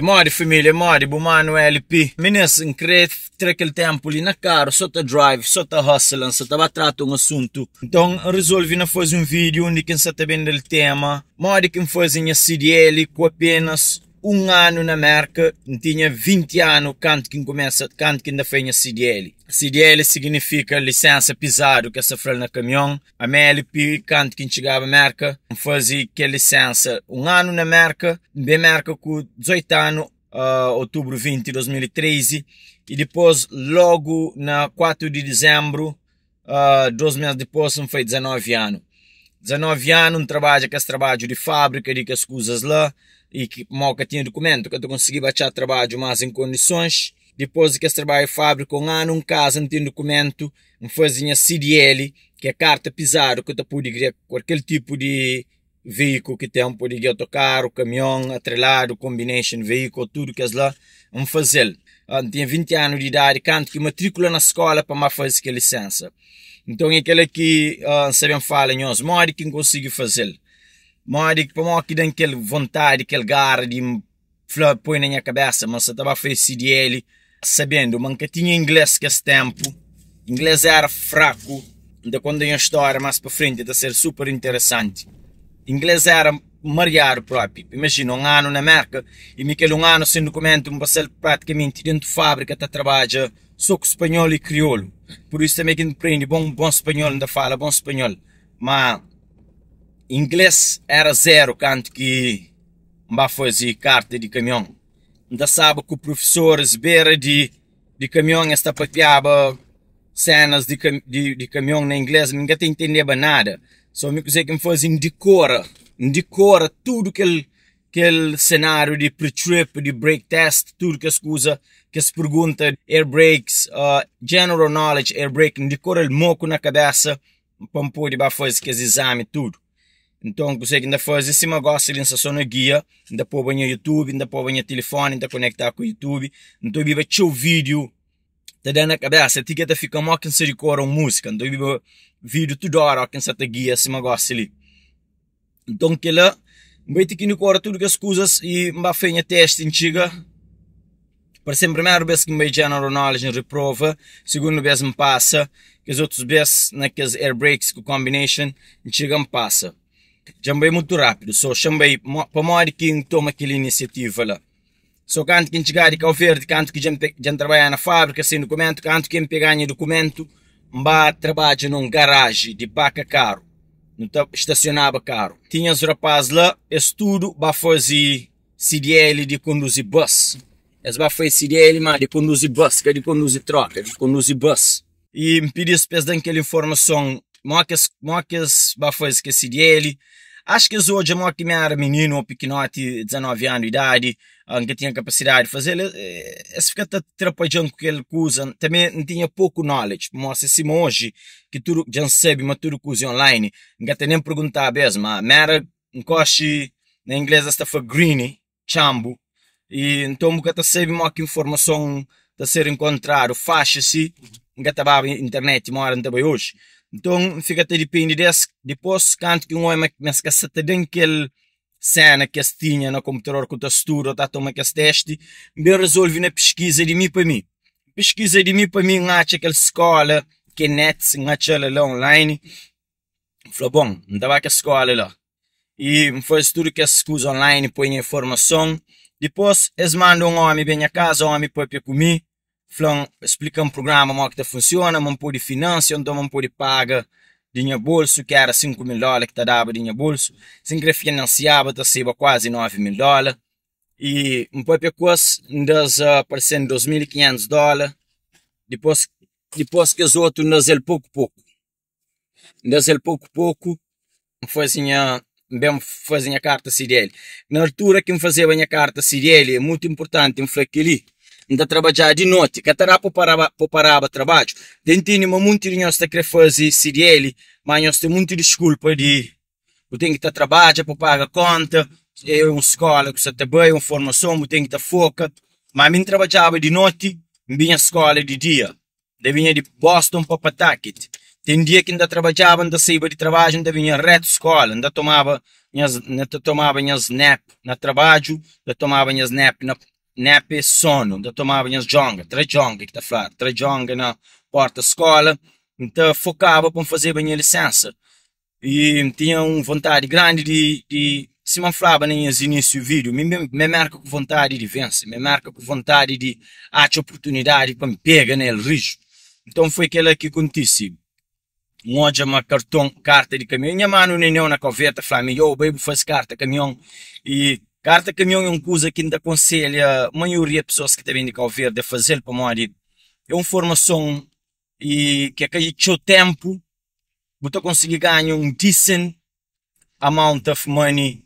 Modi família, modi bu manu LP. Minis, N kre tra kel ténpu li na karu, so ta drive, so ta hustle, N sa ta ba trata un asuntu. Nton, N rizolve na faze un vídiu undi ki N sa ta ben da-l tema modi ki N faze nha CDL ku apénas un anu na Mérka. N tinha 20 anu kantu ki N kumesa, kantu ki N ta faze nha CDL. CDL siginifika lisénsa pizadu ki es ta fla-l na kamion. Ami LP, kantu ki N txigaba Mérka, N faze kel lisénsa un anu na Mérka. N ben Mérka ku 18 anu, otubru 20 di 2013, i dipôs lógu na 4 di dizénbru, dôs mês dipôs, N fai 19 anu. 19 anu N trabadja kes trabadju di fábrika, di kes kuzas la, i ki pamodi ka tinha dukumentu ka ta konsigiba atxa trabadju más en kondisons. Dipôs di kes trabadju di fábrika un anu, N kaza, N ten dukumentu, N faze nha CDL, ki é karta pizadu ki ta pode gia kualker tipu di veíkulu ki ten, pode gia otokaru, kamion, atreladu, combination vehicle, tudu kes la N faze-l. N tinha 20 anu di idadi kantu ki matrikula na skola pa N ba faze kel lisensa. Nton é kel-la ki N sta ben fala nhos, modi ki N konsigi faze-l, modi, pamodi ki da-m kel vontadi, kel gara di N fla poi na nha kabesa ma sa ta ba faze CDL sabendu ma N ka tinha ingles kes tenpu, ingles era fraku, N ta konta nha stória más pa frenti ta ser super interesanti. Ingles era mariadu propi, imajina un anu na Merka i mi kel un anu sen dukumentu N pasa-l pratikamenti dentu fabrika ta trabadja so ku spanhol i kriolu, pur isu tanbe ki N prende bon bon spanhol N ta fala bon spanhol, ma ingles era zeru kantu ki. N ba faze karta di kamion, N ta staba ku prufisoris bera di di kamion, es ta papiaba senas di di kamion na ingles, mi N ka ta intendeba nada. So mi kuzê ki N faze, N dikora, N dikora tudu kel kel senariu di pre-trip, di brake test, tudu kes kuza, kes pergunta, air brakes, general knowledge, air brake, N dikora-l moku na kabesa pa N pode ba faze kes izami tudu. Nton kuzê ki N ta faze sima gosi li N sta so na gia, N ta poba nha youtube, N ta poba nha tilifoni, N ta konekta ku youtube, N ta obiba txeu vídiu ta da na kabesa ti ki ta fika mo ki N sta dikora un múzika, N ta obiba vídiu tudu óra ki N sta ta gia sima gosi li. Nton kel-la N bai ti ki N dikora tudu kes kuzas i N ba fai nha testi N txiga. Parse-m primeru bês ki N bai General Knowledge N reprova, sigundu bês N pasa, kes otus bês na kes air brakes ku combination N txiga N pasa. Dja N bai mutu rápidu, so xa N bai pamodi ki N toma kel inisiativa la. So kantu ki N txiga di Kau Verdi, kantu ki dja N trabadja na fábrika sen dukumentu, kantu ki N pega nha dukumentu N ba trabadja na un garaji di paka karu, nu ta stasionaba karu. Tinha uns rapaz la, es tudu ba faze CDL di konduzi bus. Es ba fai CDL ma di konduzi bus, ka di konduzi troka, di konduzi bus. I N pidi-s pa es da-m kel informason modi ki es modi ki es ba faze kel CDL. Acho ki es odja modi ki mi era mininu ô pikinoti, 19 anu di idadi, N ka tinha kapasidadi di faze-l. Es fika ta trapadja-m ku kel kuza. Tanbe N tinha poku knowledge, pamodi se sima oji ki tudu dja N sabe ma tudu kuza é online, N ka ta nen perguntaba es. Ma mi era N koxi na inglês es ta fla greeny, txanbu, i nton bu ka ta sabe modi ki informason ta ser enkontradu faxi si N ka ta baba internet modi N ta bai oji. Nton N fika ta dipende di es. Dipôs kantu ki N oja ma es ka sa ta da-m kel sena ki es tinha na konputador ku ta studa ô ta toma kes testi, N ben rezolve na piskiza di mi pa mi. Piskiza di mi pa mi N atxa kel skóla ki é net, N atxa-l la online. N fla, bon, N ta ba kes skóla la. I N faze tudu kes kuza online, poi nha informason. Dipôs, es manda un ómi ben nha kaza. Ómi pâpia ku mi, fla-m, splika-m prugrama modi ki ta funsiona, ma N pode finansia, nton ma N pode paga di nha bolsu, ki éra 5000 dóla ki ta daba di nha bolsu. Si N krê finansiaba, ta saiba kuazi 9000 dóla. I N pâpia ku es, N da-s parse-m 2500 dóla. Dipôs, dipôs kes otu N da-s el poku-poku. N da-s el poku-poku, N faze nha, N ben faze nha karta CDL. Na altura ki N fazeba nha karta CDL, é mutu inpurtanti N fla kel-li, N ta trabadjaba di noti, ka ta da pa paraba pa paraba trabadju. Ta intende ma munti di nhos ta kre faze CDL, ma nhos ten munti diskulpa di bu ten ki ta trabadja pa paga konta, é un skola ku sa ta bai, un formason, bu ten ki ta foka. Ma mi N trabadjaba di noti, N binha skola di dia. N ta binha di Boston pa Pawtucket. Ten dia ki N ta trabadjaba, N ta saiba di trabadju, N ta binha retu skola, N ta tomaba nhas, N ta tomaba nhas nap na trabadju, N ta tomaba nhas nap na, nap é sonu, N ta tomaba nhas djonga, tra djonga ki ta fladu, tra djonga na porta skola, N ta fokaba pa N fazeba nha lisensa. I N tinha un vontadi grandi di, di sima N flaba na nhas inísiu vídiu, mi mi mi merka ku vontadi di vense, mi merka ku vontadi di atxa oportunidadi pa N pega na el rixu. Nton foi kel-la ki kontise. N odja ma karton, karta di kamion, nha manu Neneu na Kau Verdi ta fla-m, Yo, bai bu faze karta kamion. I karta kamion é un kuza ki N ta konselha maioria pesoas ki ta ben di Kau Verdi a faze-l pamodi é un formason i ki ka txeu ténpu bu ta konsigi ganha un decent amount of money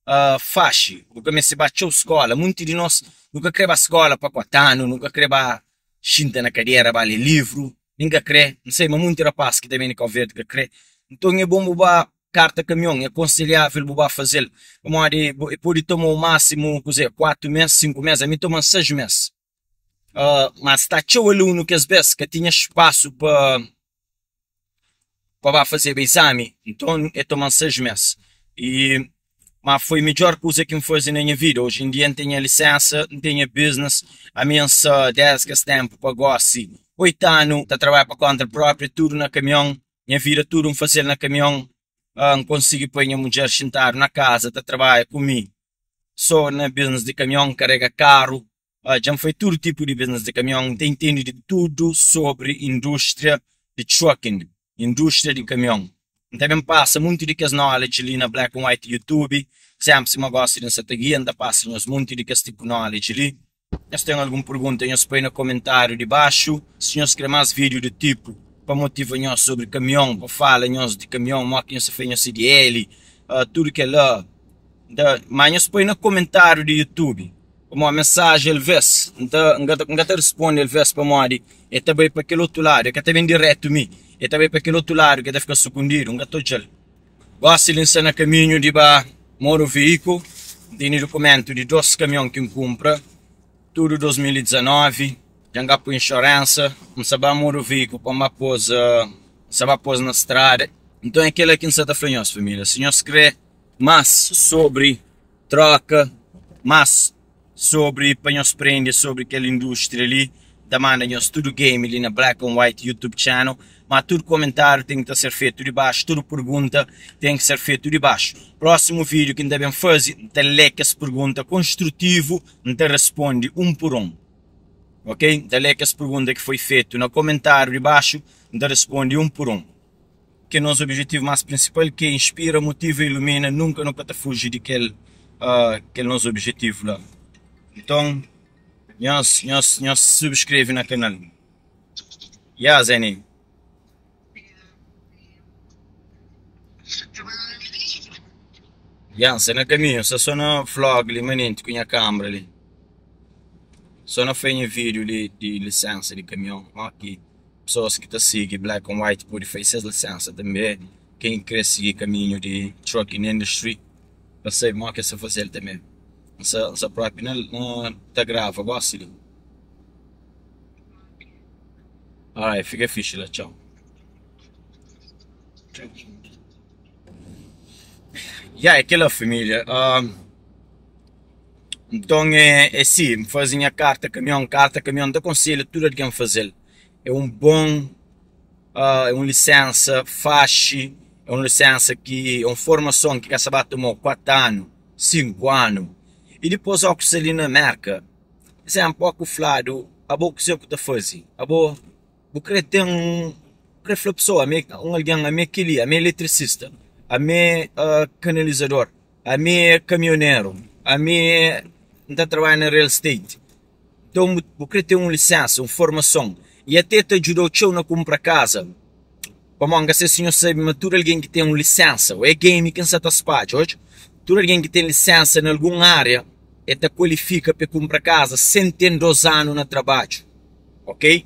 faxi. Bu ka meste ba txeu skóla. Munti di nos nu ka krê ba skóla pa 4 anu, nu ka krê ba xinta na kadera ba lé livru, nin ka krê. N sai ma munti rapás ki ta ben di Kau Verdi ka krê. Nton é bon bu ba karta kamion, é konselhável bu ba faze-l pamodi e pode toma-u másimu kuzê, 4 mês, 5 mês. Ami toma-m 6 mês. Ma sta txeu alunu kes bes ka tinha spasu pa pa ba fazeba izami, nton e toma-m 6 mes. I ma foi midjor kuza ki N faze na nha vida. Oji en dia N ten nha lisensa, N ten nha business, ami N sta desdi kes tenpu pa gosi 8 anu ta trabadja pa konta propriu, tudu na kamion, nha vida tudu N faze-l na kamion. N konsigi poi nha mudjer xintadu na kaza ta trabadja ku mi so na business di kamion, karega karu. Dja N fai tudu tipu di business di kamion, N ta intende di tudu sobri indústria di trucking, indústria di kamion. N ta ben pasa munti di kes knowledge li na Black and White YouTube, sénpri sima gosi di N sa ta gia, N ta pasa nhos munti di kes tipu knowledge li. Nhos ten algun pergunta nhos poi na komentáriu di baxu. Si nhos kre más vídiu di tipu pa motiva nhos sobri kamion, pa fala nhos di kamion, modi ki nhos ta fai nhos CDL, tudu kel-la, N ta, má nhos poi na komentáriu di YouTube. Pamodi mensaji alvês N ta, N ka ta, N ka ta responde alvês pamodi e ta bai pa kel otu ladu, e ka ta ben diretu mi, e ta bai pa kel otu ladu ki ta fika sukundidu, N ka ta odja-l. Gósi li N sta na kaminhu di ba Moro Veíku, N tene dukumentu di dôs kamion ki N kunpra, tudu 2019, dja N ka pui inxuransa, N sta ba Moro Veíku pa N ba pôs, N sta ba pôs na strada. Nton é kel-la ki N sta ta fla nhos família, si nhos krê más sobri. Troka más sobri pa nhos prende sobri kel industria li ta manda nhos tudu game li na Black and White YouTube channel ma tudu komentariu ten ki ta ser fetu di baxu tudu pergunta ten ki ser fetu di baxu prósimu vídiu ki N ta ben faze N ta lé kes pergunta konstrutivu N ta responde un pur un ok N ta lé kes pergunta ki foi fetu na komentariu di baxu N ta responde un pur un. Ki é nos objetivu más prinsipal, ki é inspira, motiva i ilumina, nunka nu ka ta fuji di kel kel nos objetivu la. Nton, nhos nhos nhos subskreve na kanal. Ya, Zeni. Ya, N sta na kaminhu, N sta so na vlog li manenti ku nha kâmera li. So na fai nha vídiu li di lisensa di kamion, ó ki. Pesoas ki ta sigi Black and White pode fai ses lisensa tanbe. Ken ki kre sigi kaminhu di trucking industry pa sabe modi ki es ta fazel tanbe. N sa N sa propi na na ta grava gosi li. Alright, fika fixi la, txau. Ya, é kela familia. Nton é é si, N faze nha karta kamion, karta kamion N ta konselha tudu algen faze-l. É un bon, é un lisensa faxi, é un lisensa ki, é un formason ki ka sta ba toma-u 4 anu, 5 anu. I dipôs óki bu sta li na Mérka, izénplu, óki bu fladu abo kuzê ku ta faze? Abo bu krê ten, bu krê fla pesoa ami é un algen, ami é kel-li, ami é eletricista, ami é kanalizador, ami é kamioneru, ami é N ta trabadja na real estate. Nton bu krê ten un lisensa, un formason i atê ta djuda-u txeu na kunpra kaza. Pamodi N ka sê si nhos sabe ma tudu algen ki ten un lisensa, ô é game ki N sa ta spadja odja, tudu algen ki ten lisensa na algun ária el ta kualifika pa el kunpra kaza sen ten dôs anu na trabadju. Ok?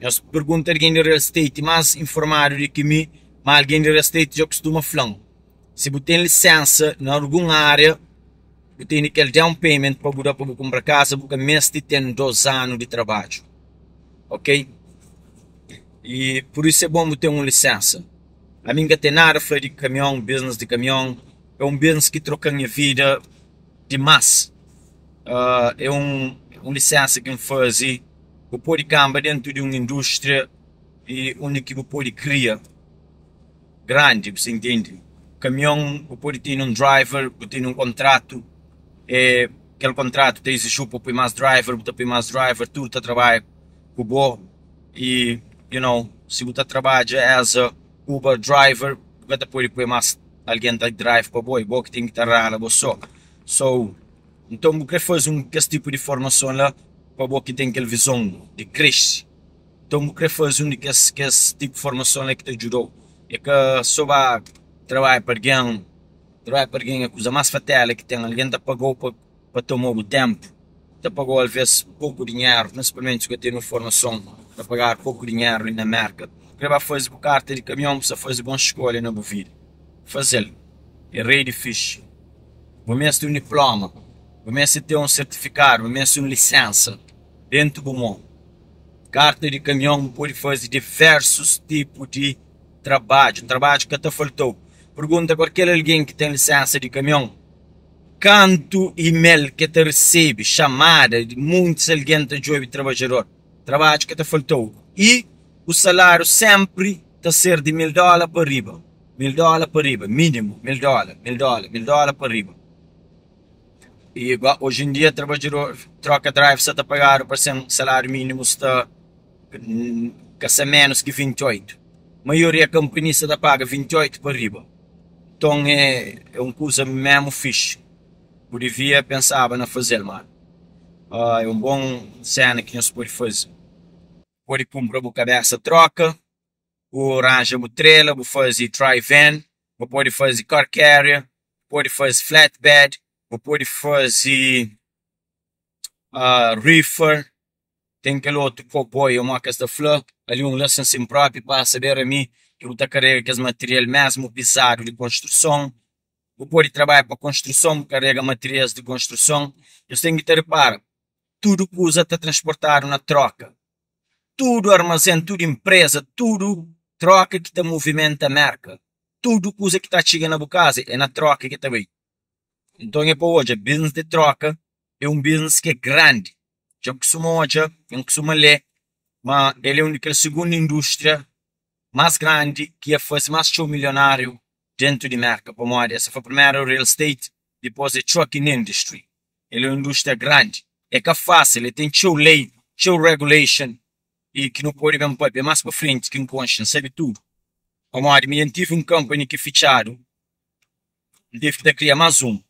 Nhos pergunta algen di real estate más informadu di ki mi, má algen di real estate dja kustuma fla-m, si bu ten lisensa na algun ária, Bu tene kel down payment pa bu da pa bu kunpra kaza, bu ka meste ten 2 anu di trabadju, ok? I pur isu é bon bu ten un lisensa. Ami N ka ten nada fla di kamion, business di kamion. É un business ki troka-m nha vida dimás. É un lisensa ki N faze, bu pode kanba dentu di un indústria i undi ki bu pode kria grandi, bu sta intende? Kamion bu pode tene un driver, bu tene un kontratu, e kel kontratu ta iziji-u pa poi más driver, bu ta poi más driver, tudu ta trabadja ku bo i you know, si bu ta trabadja as a Uber driver bu ka ta pode poi más algen ta drive pa bo, é bo ki ten ki ta rala bo so. So, nton bu kre faze un kes tipu di formason la pa bo ki ten kel vizon di krese. Nton bu kre faze un di kes kes tipu di formason la ki ta djuda-u. É ka so ba trabadja pa algen, trabadja pa algen é kuza más fatela ki ten. Algen ta paga-u pa pa toma bu ténpu, ta paga-u alvês poku dinheru, prinsipalmenti si bu ka ten un formason, ta pagadu poku dinheru li na Mérka. Bu kre ba faze bu karta di kamion, bu sta faze bon skolha na bu vida. Faze-l, é rei di fixi. Bu meste un diploma, bu meste ten un sertifikadu, bu meste un lisensa dentu bu mon. Karta di kamion bu pode faze diversus tipu di trabadju, trabadju ka ta falta-u. Pergunta kualker algen ki ten lisensa di kamion kantu email ke ta resebe, xamada di muntis algen ta djobe trabadjador. Trabadju ka ta falta-u i bu salariu senpri ta ser di 1000 dola pa riba, 1000 dola pa riba, minimu 1000 dola, 1000 dola, 1000 dola pa riba. I oji en dia trabadjador troka drive sa ta pagadu pa sen salariu minimu sta ka sta menus ki 28. Maioria kanpani sa ta paga 28 pa riba. Nton é un kuza memu fixi. Bu divia pensaba na faze-l manu. É un bon sena ki nhos pode faze. Pode kunpra bu kabesa troka, bu ranja bu trela, bu faze dry van, bu pode faze car carrier, bu pode faze flatbed, bu pode faze reefer. Ten kel otu koboi ô modi ki es ta fla, ali un la sen sin propi pasa bera mi ki bu ta karega kes material mesmu pizadu di konstruson. Bu pode trabadja pa konstruson, bu karega materials di konstruson. Nhos ten ki ta ripara, tudu kuza ta transportadu na troka. Tudu armazen, tudu inpreza, tudu troka ki ta muvimenta Merka, tudu kuza ki ta txiga na bu kaza é na troka ki ta bai. Nton é pa odja, biznis di troka é un biznis ki é grandi. Dja N kustuma odja, dja N kustuma lé ma el é un di kel sugundu indústria más grandi ki dja faze más txeu milionáriu déntu di Mérka pamodi es ta fla primeru real estate dipôs é trucking industry. El é un indústria grandi. É ka fásil, el ten txeu lei, txeu regulation i ki nu pode ben pâpia más pa frenti ki N konxe, N sabe tudu pamodi mi dja N tive un company ki fitxadu, N tive ki ta kria más un.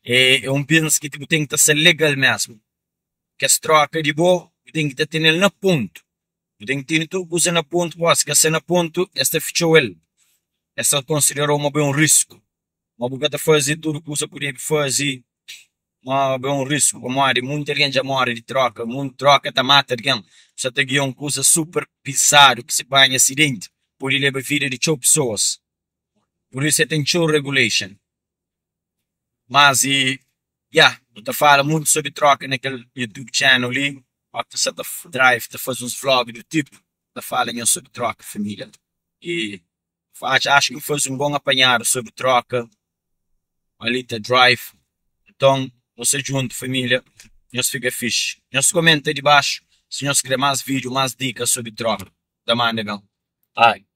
É un business ki bu ten ki ta ser legal mesmu. Kes troka di bo, bu ten ki ta tene-l na pontu. Bu ten ki tene tudu kuza na pontu, pamodi si ka sta na pontu, es ta fitxa-u el. Es ta konsidera-u ma bo é un risku, ma bu ka ta faze tudu kuza ku debe faze, ma bo é un risku pamodi monti algen dja móre di troka, monti troka ta mata algen. Bu sta ta gia un kuza super pizadu ki si panha asidenti pode leba vida di txeu pesoas. Pur isu el ten txeu regulation. Mas i ya, nu ta fala muntu sobri troka na kel YouTube channel li, o ki sa ta drive ta faze uns vlog du tipu ta fala nhos sobri troka familia. I atxa ki N faze un bon apanhadu sobri troka ali ta drive. Nton nu sta djuntu familia, nhos fika fixi. Nhos komenta dibaxu si nhos kre mas video, mas dika sobri troka. Ta manda ben. Ai.